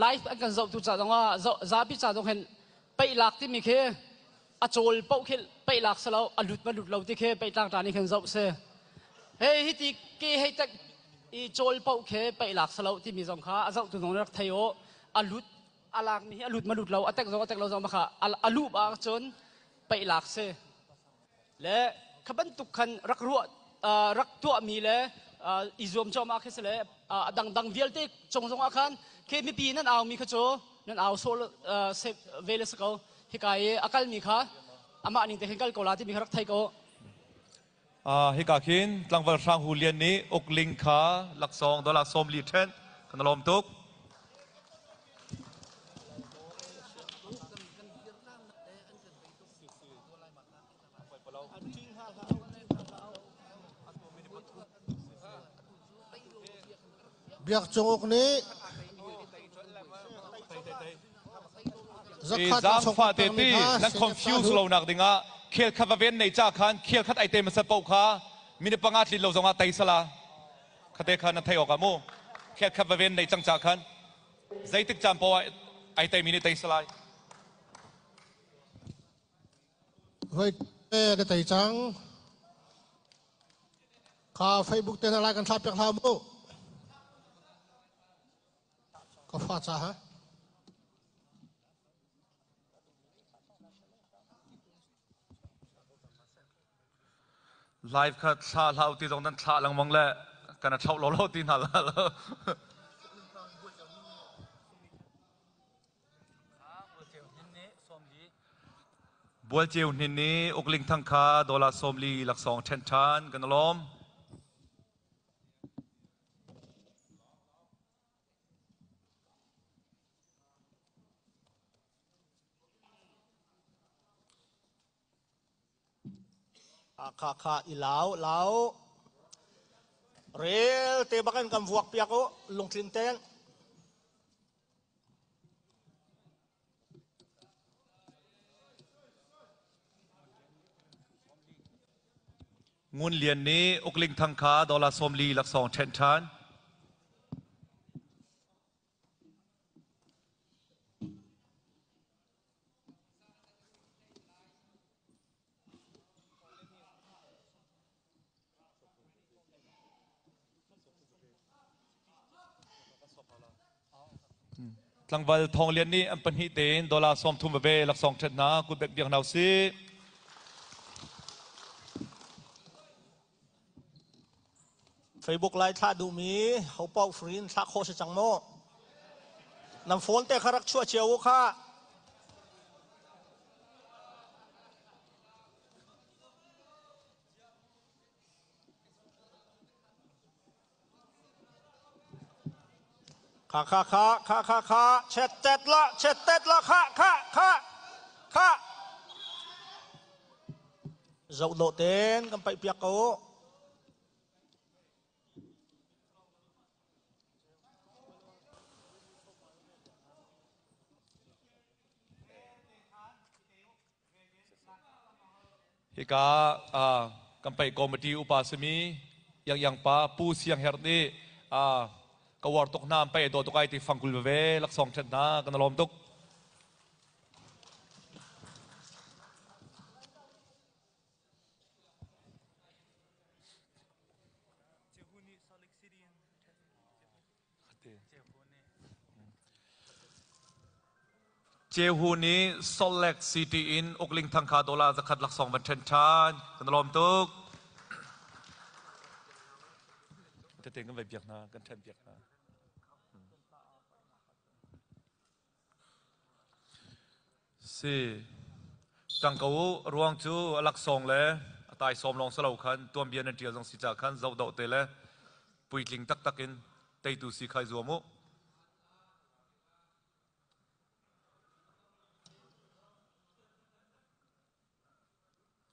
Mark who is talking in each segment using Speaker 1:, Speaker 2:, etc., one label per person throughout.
Speaker 1: Live an kan zohtu ca zongah zapi ca zong hin peih lak timi khi a cawl paoh khi peih lak si lo, a lut ma lut lo ti khi peih tlangtla nih khin zoh si. Hei hi ti ke hei tek i cawl paoh khi peih lak si lo timi zong kha a zohtu zong rak thei u. A lut a lak mi hi a lut ma lut lo, a tek zong a tek lo zong kha a luh ahcun peih lak si. Le kha bantuk khan rak ruah rak tuahmi le i zuam cuahmah khi si le a dangdang vialte cung zongah khan khi mipi nan aumi kha cu nan au sawh ve le si ko. Hika i a kalmi kha amah ning te khin kal ko la timi kha rak thei ko.
Speaker 2: Hika khin tlangval Hrang Hu Lian nih ukling kha laksawng dollar 40 ṭhen kan lawm tuk.
Speaker 3: Biak Cung Uk nih zakhat
Speaker 2: Zaangfah te ti nan confuse lo nak dingah khel khat va ven nei cha khan khel khat ai te masat paoh kha minute panga tlin lo zongah tei sala khate khan nan thei awk ah mu khel khat va ven nei cang cha khan zeitik caan poah ai tei mi nih tei salai.
Speaker 3: Voi te ka tei cang. Kha Facebook te na lai kan thlah piak hlah mu. Ka fa ca ha.
Speaker 2: Live kha thla hlah ti zong nan thlah lengmang le kan a thloh lo lo ti hna la. Bualceu Hnin nih Ukling Thang kha dollar 40 laksawng ṭhen ṭhan kan lawm.
Speaker 4: Kha kha i lau lau rel te bakin kan vuak piak u lungtlin ten.
Speaker 2: Ngun Lian nih Ukling Thang kha dollar 40 laksawng ṭhen ṭhan. Tlangval Thawng Lian nih an pahnih tein dollar 30 veve laksawng ṭhet hna kut bek biak hna usih.
Speaker 4: Facebook lai thlah duhmi ho paoh free in thlah khawh si cang maw? Nan phone te kha rak chuah cio u kha. Kha kha kha kha kha kha chet tet la chet tet la kha kha kha kha zoh dawh ten kan paih piak ko.
Speaker 2: Hika kan paih committee upa simi Yang Yang pa Pu Siang Herh nih ka uar tuk hna an paih dawh tuk ai ti fangkul veve laksawng ṭhet hna kan lawm tuk. Cehu nih Salt Lake City in Ukling Thang kha dollar 100 laksawng van ṭhen ṭhan. Kan lawm tuk. Tete kan vai biak hna, kan ṭhen biak hna. Si. Tang ko u, ruang cu a laksawng le a taisawm lawng si lo khan tuanbia nan ṭial zong si ca khan zohdoh te le puitling taktak in teitu si kha i zuam u.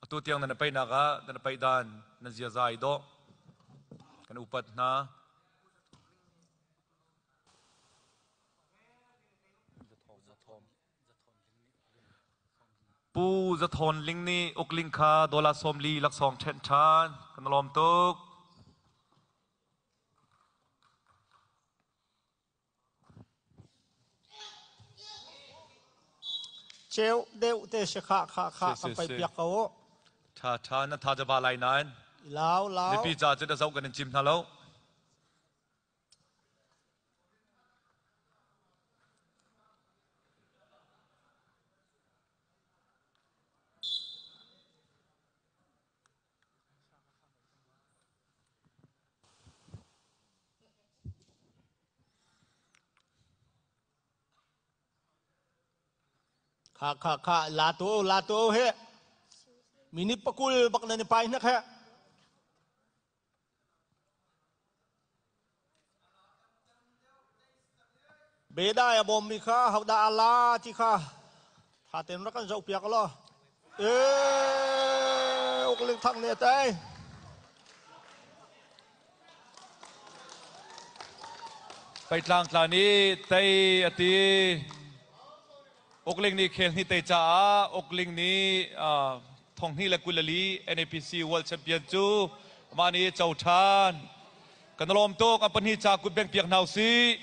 Speaker 2: Atu tiang nan i paihnak ah nan i paih dan nan ziaza i dawh. Kan upat hna. Pu Za Thawn Ling nih Ukling kha dollar 40 laksawng ṭhenh ṭhan. Kan lawm tuk.
Speaker 4: Ceu deuh te si kha kha kha
Speaker 2: Si,
Speaker 4: kan
Speaker 2: si,
Speaker 4: pai
Speaker 2: si.
Speaker 4: piak ko.
Speaker 2: Tha tha na tha jaba lai nain.
Speaker 4: Lau lau.
Speaker 2: Mipi ca cu na zoh kan in cim hna lo.
Speaker 4: Kha kha kha la tu la tu he. Minute pakul bak na ni pai hnak he. Bedai a bawmmi kha hodah a la ti kha tha tein rak kan zohpiak law. Ee, ukling thang ne tai.
Speaker 2: Peitlang tla nih tei a ti. Ukling nih khel hnih tei caah Ukling nih thong hnih le 24 NAPC World Champion cu mah nih co ṭhan. Kan lawm tuk an pahnih ca kut beng piak hna usih.